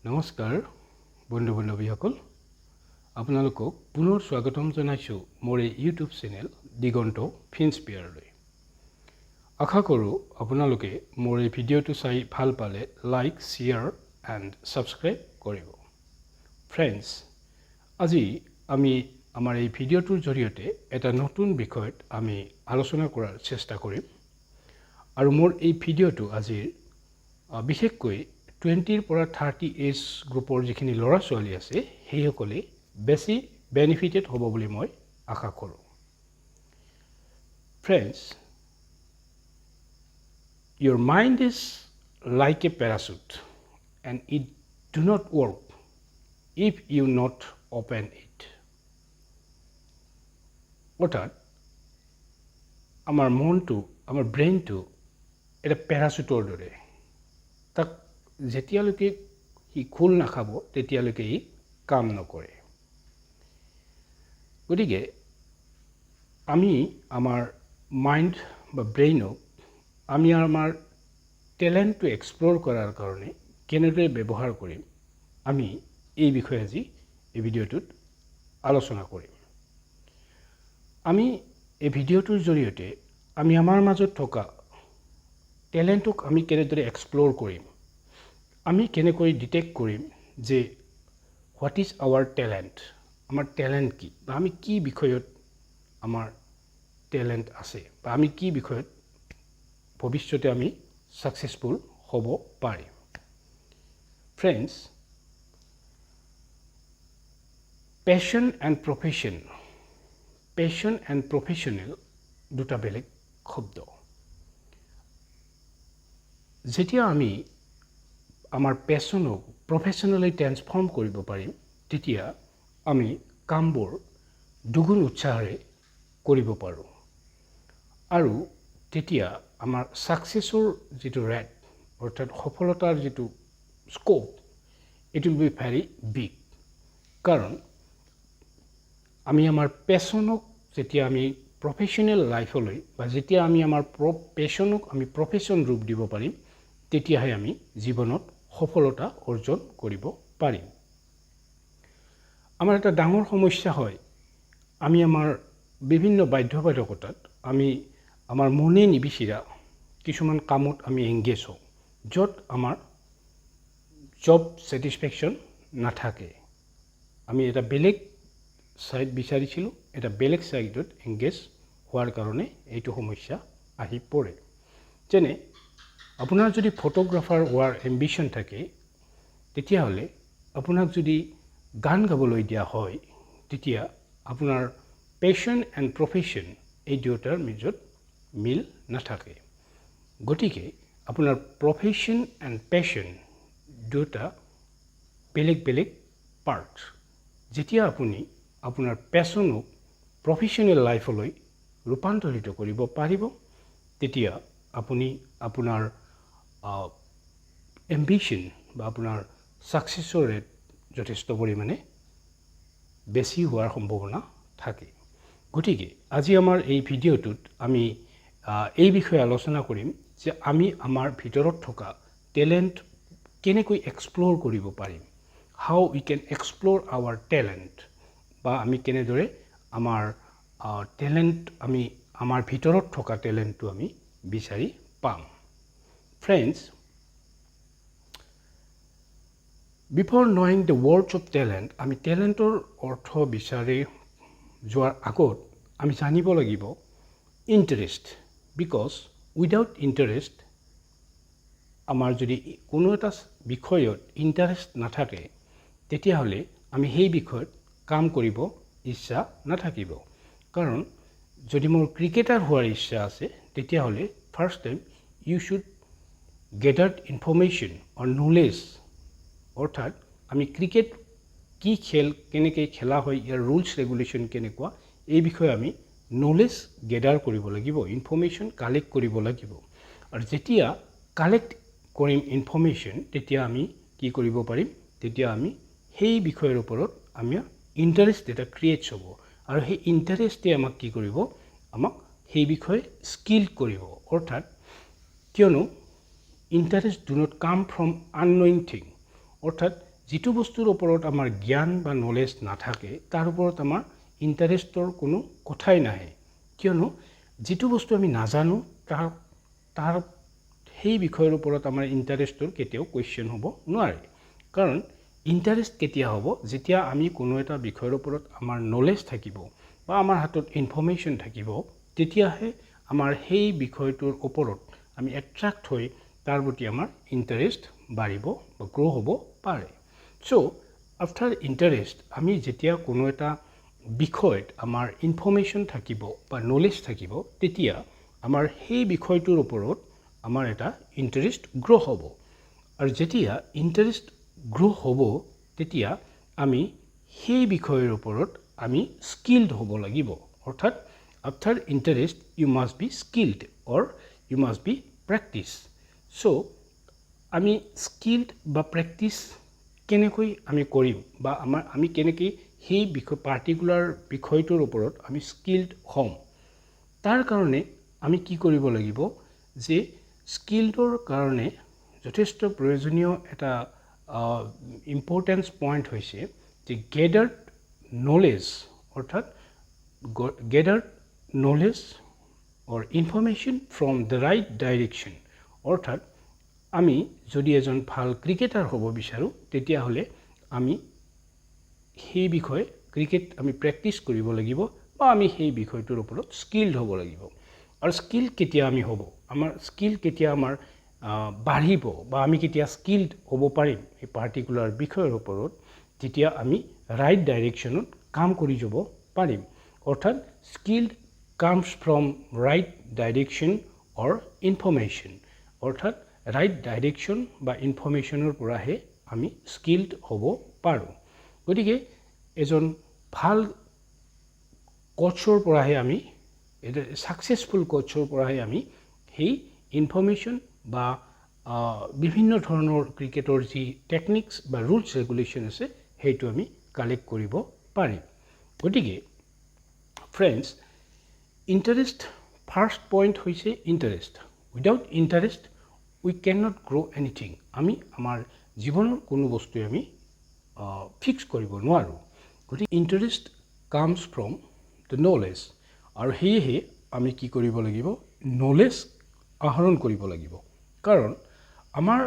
নমস্কাৰ বন্ধু বান্ধৱীসকল, আপোনালোকক পুনৰ স্বাগতম জনাইছোঁ মোৰ এই ইউটিউব চেনেল দিগন্ত ফিনস্পিয়াৰলৈ। আশা কৰোঁ আপোনালোকে মোৰ এই ভিডিঅ'টো চাই ভাল পালে লাইক, শ্বেয়াৰ এণ্ড ছাবস্ক্ৰাইব কৰিব। ফ্ৰেণ্ডছ, আজি আমি আমাৰ এই ভিডিঅ'টোৰ জৰিয়তে এটা নতুন বিষয়ত আমি আলোচনা কৰাৰ চেষ্টা কৰিম আৰু মোৰ এই ভিডিঅ'টো আজিৰ বিশেষকৈ 20ৰ পৰা 30 এজ গ্ৰুপৰ যিখিনি ল'ৰা ছোৱালী আছে, সেইসকলে বেছি বেনিফিটেড হ'ব বুলি মই আশা কৰোঁ। Friends, your mind is like a parachute and it do not work if you not open it. অৰ্থাৎ আমাৰ মনটো, আমাৰ ব্ৰেইনটো এটা পেৰাচুটৰ দৰে। তাক যেতিয়ালৈকে সি খোল নাখাব, তেতিয়ালৈকে ই কাম নকৰে। গতিকে আমি আমাৰ মাইণ্ড বা ব্ৰেইনক আমি আমাৰ টেলেণ্টটো এক্সপ্ল'ৰ কৰাৰ কাৰণে কেনেদৰে ব্যৱহাৰ কৰিম, আমি এই বিষয়ে আজি এই ভিডিঅ'টোত আলোচনা কৰিম। আমি এই ভিডিঅ'টোৰ জৰিয়তে আমি আমাৰ মাজত থকা টেলেণ্টক আমি কেনেদৰে এক্সপ্ল'ৰ কৰিম, আমি কেনেকৈ ডিটেক্ট কৰিম যে what is our talent, আমাৰ টেলেণ্ট কি বা আমি কি বিষয়ত আমাৰ টেলেণ্ট আছে বা আমি কি বিষয়ত ভৱিষ্যতে আমি ছাকচেছফুল হ'ব পাৰিম। Friends, passion and profession, passion and professional দুটা বেলেগ শব্দ। যেতিয়া আমি আমাৰ পেশ্যনক প্ৰফেশ্যনেলি ট্ৰেন্সফৰ্ম কৰিব পাৰিম, তেতিয়া আমি কামবোৰ দুগুণ উৎসাহেৰে কৰিব পাৰোঁ আৰু তেতিয়া আমাৰ ছাকচেছৰ যিটো ৰেট, অৰ্থাৎ সফলতাৰ যিটো scope, it will be very big. কাৰণ আমি আমাৰ পেশ্যনক যেতিয়া আমি প্ৰফেশ্যনেল লাইফলৈ বা যেতিয়া আমি আমাৰ পেশ্যনক আমি প্ৰফেশ্যন ৰূপ দিব পাৰিম, তেতিয়াহে আমি জীৱনত সফলতা অৰ্জন কৰিব পাৰিম। আমাৰ এটা ডাঙৰ সমস্যা হয়, আমি আমাৰ বিভিন্ন বাধ্যবাধকতাত আমি আমাৰ মনে নিবিচৰা কিছুমান কামত আমি এংগেজ হওঁ, য'ত আমাৰ জব ছেটিছফেকশ্যন নাথাকে। আমি এটা বেলেগ ছাইড বিচাৰিছিলোঁ, এটা বেলেগ ছাইডত এংগেজ হোৱাৰ কাৰণে এইটো সমস্যা আহি পৰে। যেনে আপোনাৰ যদি ফটোগ্ৰাফাৰ হোৱাৰ এম্বিশ্যন থাকে, তেতিয়াহ'লে আপোনাক যদি গান গাবলৈ দিয়া হয়, তেতিয়া আপোনাৰ পেশ্যন এণ্ড প্ৰফেশ্যন এই দুয়োটাৰ মাজত মিল নাথাকে। গতিকে আপোনাৰ প্ৰফেশ্যন এণ্ড পেশ্যন দুয়োটা বেলেগ বেলেগ পাৰ্ট। যেতিয়া আপুনি আপোনাৰ পেশ্যনক প্ৰফেশ্যনেল লাইফলৈ ৰূপান্তৰিত কৰিব পাৰিব, তেতিয়া আপুনি আপোনাৰ এম্বিশ্যন বা আপোনাৰ ছাকচেছৰ ৰেট যথেষ্ট পৰিমাণে বেছি হোৱাৰ সম্ভাৱনা থাকে। গতিকে আজি আমাৰ এই ভিডিঅ'টোত আমি এই বিষয়ে আলোচনা কৰিম যে আমি আমাৰ ভিতৰত থকা টেলেণ্ট কেনেকৈ এক্সপ্ল'ৰ কৰিব পাৰিম, how we can explore our talent, বা আমি কেনেদৰে আমাৰ টেলেণ্ট, আমি আমাৰ ভিতৰত থকা টেলেণ্টটো আমি বিচাৰি পাম। Friends, before knowing the words of talent, আমি টেলেণ্টৰ অৰ্থ বিচাৰি যোৱাৰ আগত আমি জানিব লাগিব ইণ্টাৰেষ্ট, because without interest, আমাৰ যদি কোনো এটা বিষয়ত ইণ্টাৰেষ্ট নাথাকে, তেতিয়াহ'লে আমি সেই বিষয়ত কাম কৰিব ইচ্ছা নাথাকিব। কাৰণ যদি মোৰ ক্ৰিকেটাৰ হোৱাৰ ইচ্ছা আছে, তেতিয়াহ'লে first time you should gather information or knowledge, অৰ্থাৎ আমি ক্ৰিকেট কি খেল, কেনেকৈ খেলা হয়, ইয়াৰ ৰুলছ ৰেগুলেশ্যন কেনেকুৱা, এই বিষয়ে আমি নলেজ গেডাৰ কৰিব লাগিব, ইনফৰ্মেশ্যন কালেক্ট কৰিব লাগিব। আৰু যেতিয়া কালেক্ট কৰিম ইনফৰ্মেশ্যন, তেতিয়া আমি কি কৰিব পাৰিম? তেতিয়া আমি সেই বিষয়ৰ ওপৰত আমি ইণ্টাৰেষ্ট এটা ক্ৰিয়েটছ হ'ব আৰু সেই ইণ্টাৰেষ্টে আমাক কি কৰিব? আমাক সেই বিষয়ে স্কিল কৰিব। অৰ্থাৎ কিয়নো interest do not come from unknowing thing, অৰ্থাৎ যিটো বস্তুৰ ওপৰত আমাৰ জ্ঞান বা নলেজ নাথাকে, তাৰ ওপৰত আমাৰ ইণ্টাৰেষ্টৰ কোনো কথাই নাহে। কিয়নো যিটো বস্তু আমি নাজানো, তাৰ সেই বিষয়ৰ ওপৰত আমাৰ ইণ্টাৰেষ্টৰ কেতিয়াও কুৱেশ্যন হ'ব নোৱাৰে। কাৰণ ইণ্টাৰেষ্ট কেতিয়া হ'ব? যেতিয়া আমি কোনো এটা বিষয়ৰ ওপৰত আমাৰ নলেজ থাকিব বা আমাৰ হাতত ইনফৰ্মেশ্যন থাকিব, তেতিয়াহে আমাৰ সেই বিষয়টোৰ ওপৰত আমি এট্ৰেক্ট হৈ তাৰ প্ৰতি আমাৰ ইণ্টাৰেষ্ট বাঢ়িব বা গ্ৰ' হ'ব পাৰে। চ' আফটাৰ ইণ্টাৰেষ্ট, আমি যেতিয়া কোনো এটা বিষয়ত আমাৰ ইনফৰ্মেশ্যন থাকিব বা নলেজ থাকিব, তেতিয়া আমাৰ সেই বিষয়টোৰ ওপৰত আমাৰ এটা ইণ্টাৰেষ্ট গ্ৰ' হ'ব। আৰু যেতিয়া ইণ্টাৰেষ্ট গ্ৰ' হ'ব, তেতিয়া আমি সেই বিষয়ৰ ওপৰত আমি স্কিল্ড হ'ব লাগিব। অৰ্থাৎ after interest you must be skilled or you must be practice. So আমি স্কিল্ড বা প্ৰেক্টিছ কেনেকৈ আমি কৰিম বা আমি কেনেকৈ সেই বিষয় পাৰ্টিকুলাৰ বিষয়টোৰ ওপৰত আমি স্কিল্ড হ'ম, তাৰ কাৰণে আমি কি কৰিব লাগিব যে স্কিল্ডৰ কাৰণে যথেষ্ট প্ৰয়োজনীয় এটা ইম্পৰ্টেঞ্চ পইণ্ট হৈছে যে গেডাৰ্ড নলেজ, অৰ্থাৎ gathered knowledge or information from the right direction. অৰ্থাৎ আমি যদি এজন ভাল ক্ৰিকেটাৰ হ'ব বিচাৰোঁ, তেতিয়াহ'লে আমি সেই বিষয়ে ক্ৰিকেট আমি প্ৰেক্টিছ কৰিব লাগিব বা আমি সেই বিষয়টোৰ ওপৰত স্কিল্ড হ'ব লাগিব। আৰু স্কিল কেতিয়া আমি হ'ব, আমাৰ স্কিল কেতিয়া আমাৰ বাঢ়িব বা আমি কেতিয়া স্কিল্ড হ'ব পাৰিম সেই পাৰ্টিকুলাৰ বিষয়ৰ ওপৰত? তেতিয়া আমি ৰাইট ডাইৰেকশ্যনত কাম কৰি যাব পাৰিম। অৰ্থাৎ skilled comes from right direction or information. অৰ্থাৎ ৰাইট ডাইৰেকশ্যন বা ইনফৰ্মেশ্যনৰ পৰাহে আমি স্কিল্ড হ'ব পাৰোঁ। গতিকে এজন ভাল কোচৰ পৰাহে আমি, এটা ছাকচেছফুল কোচৰ পৰাহে আমি সেই ইনফৰ্মেশ্যন বা বিভিন্ন ধৰণৰ ক্ৰিকেটৰ যি টেকনিক্স বা ৰুলছ ৰেগুলেশ্যন আছে, সেইটো আমি কালেক্ট কৰিব পাৰিম। গতিকে ফ্ৰেণ্ডছ, ইণ্টাৰেষ্ট, ফাৰ্ষ্ট পইণ্ট হৈছে interest. Without interest we can not grow anything. আমি আমাৰ জীৱনৰ কোনো বস্তুৱে আমি ফিক্স কৰিব নোৱাৰোঁ। গতিকে interest comes from the knowledge. আৰু সেয়েহে আমি কি কৰিব লাগিব? নলেজ আহৰণ কৰিব লাগিব। কাৰণ আমাৰ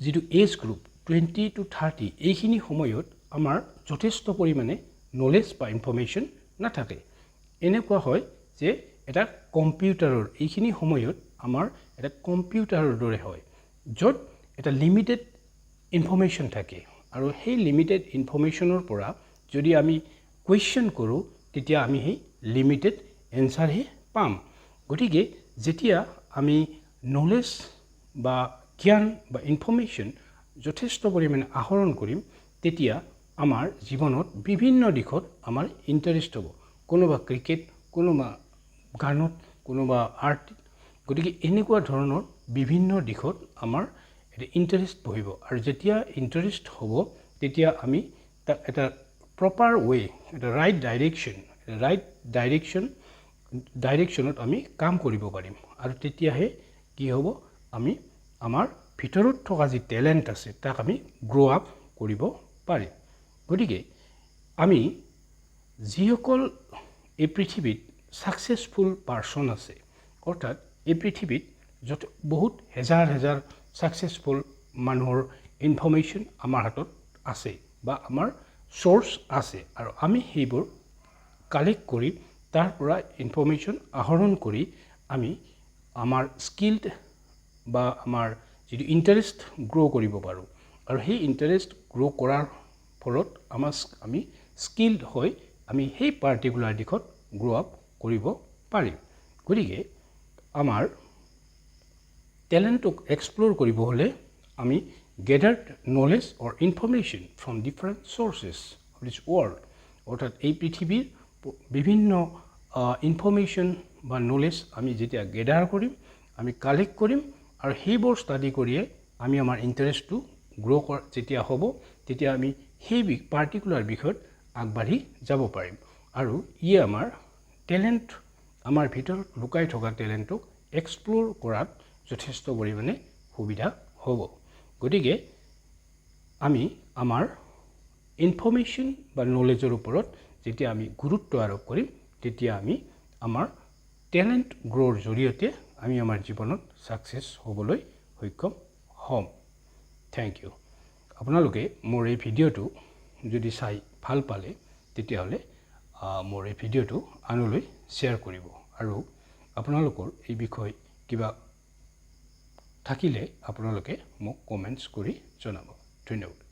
যিটো age group 20 to 30, এইখিনি সময়ত আমাৰ যথেষ্ট পৰিমাণে নলেজ বা ইনফৰ্মেশ্যন নাথাকে। এনেকুৱা হয় যে এটা কম্পিউটাৰৰ, এইখিনি সময়ত আমাৰ এটা কম্পিউটাৰৰ দৰে হয়, য'ত এটা লিমিটেড ইনফৰ্মেশ্যন থাকে। আৰু সেই লিমিটেড ইনফৰ্মেশ্যনৰ পৰা যদি আমি কুৱেশ্যন কৰোঁ, তেতিয়া আমি সেই লিমিটেড এনচাৰহে পাম। গতিকে যেতিয়া আমি নলেজ বা জ্ঞান বা ইনফৰ্মেশ্যন যথেষ্ট পৰিমাণে আহৰণ কৰিম, তেতিয়া আমাৰ জীৱনত বিভিন্ন দিশত আমাৰ ইণ্টাৰেষ্ট হ'ব, কোনোবা ক্ৰিকেট, কোনোবা গানত, কোনোবা আৰ্ট। গতিকে এনেকুৱা ধৰণৰ বিভিন্ন দিশত আমাৰ এটা ইণ্টাৰেষ্ট বহিব। আৰু যেতিয়া ইণ্টাৰেষ্ট হ'ব, তেতিয়া আমি তাক এটা প্ৰপাৰ ৱে, এটা ৰাইট ডাইৰেকশ্যনত আমি কাম কৰিব পাৰিম। আৰু তেতিয়াহে কি হ'ব? আমি আমাৰ ভিতৰত থকা যি টেলেণ্ট আছে, তাক আমি গ্ৰ' আপ কৰিব পাৰিম। গতিকে আমি যিসকল এই পৃথিৱীত ছাকচেছফুল পাৰ্চন আছে, অৰ্থাৎ এই পৃথিৱীত য'ত বহুত হেজাৰ হেজাৰ ছাকচেছফুল মানুহৰ ইনফৰ্মেশ্যন আমাৰ হাতত আছে বা আমাৰ চ'ৰ্চ আছে, আৰু আমি সেইবোৰ কালেক্ট কৰি, তাৰ পৰা ইনফৰ্মেশ্যন আহৰণ কৰি আমি আমাৰ স্কিল্ড বা আমাৰ যিটো ইণ্টাৰেষ্ট গ্ৰ' কৰিব পাৰোঁ। আৰু সেই ইণ্টাৰেষ্ট গ্ৰ' কৰাৰ ফলত আমি স্কিল্ড হৈ আমি সেই পাৰ্টিকুলাৰ দিশত গ্ৰ' আপ কৰিব পাৰিম। গতিকে আমাৰ টেলেণ্টক এক্সপ্ল'ৰ কৰিব হ'লে আমি gathered knowledge or information from different sources of this world, অৰ্থাৎ এই পৃথিৱীৰ বিভিন্ন ইনফৰ্মেশ্যন বা নলেজ আমি যেতিয়া গেডাৰ কৰিম, আমি কালেক্ট কৰিম আৰু সেইবোৰ ষ্টাডি কৰিয়ে আমি আমাৰ ইণ্টাৰেষ্টটো গ্ৰ' কৰা যেতিয়া হ'ব, তেতিয়া আমি সেই পাৰ্টিকুলাৰ বিষয়ত আগবাঢ়ি যাব পাৰিম। আৰু ইয়ে আমাৰ টেলেণ্ট, আমাৰ ভিতৰত লুকাই থকা টেলেণ্টক এক্সপ্ল'ৰ কৰাত যথেষ্ট পৰিমাণে সুবিধা হ'ব। গতিকে আমি আমাৰ ইনফৰ্মেশ্যন বা নলেজৰ ওপৰত যেতিয়া আমি গুৰুত্ব আৰোপ কৰিম, তেতিয়া আমি আমাৰ টেলেণ্ট গ্ৰ'ৰ জৰিয়তে আমি আমাৰ জীৱনত ছাকচেছ হ'বলৈ সক্ষম হ'ম। Thank you. আপোনালোকে মোৰ এই ভিডিঅ'টো যদি চাই ভাল পালে, তেতিয়াহ'লে মোৰ এই ভিডিঅ'টো আনলৈ শ্বেয়াৰ কৰিব আৰু আপোনালোকৰ এই বিষয়ে কিবা থাকিলে আপোনালোকে মোক কমেণ্টছ কৰি জনাব। ধন্যবাদ।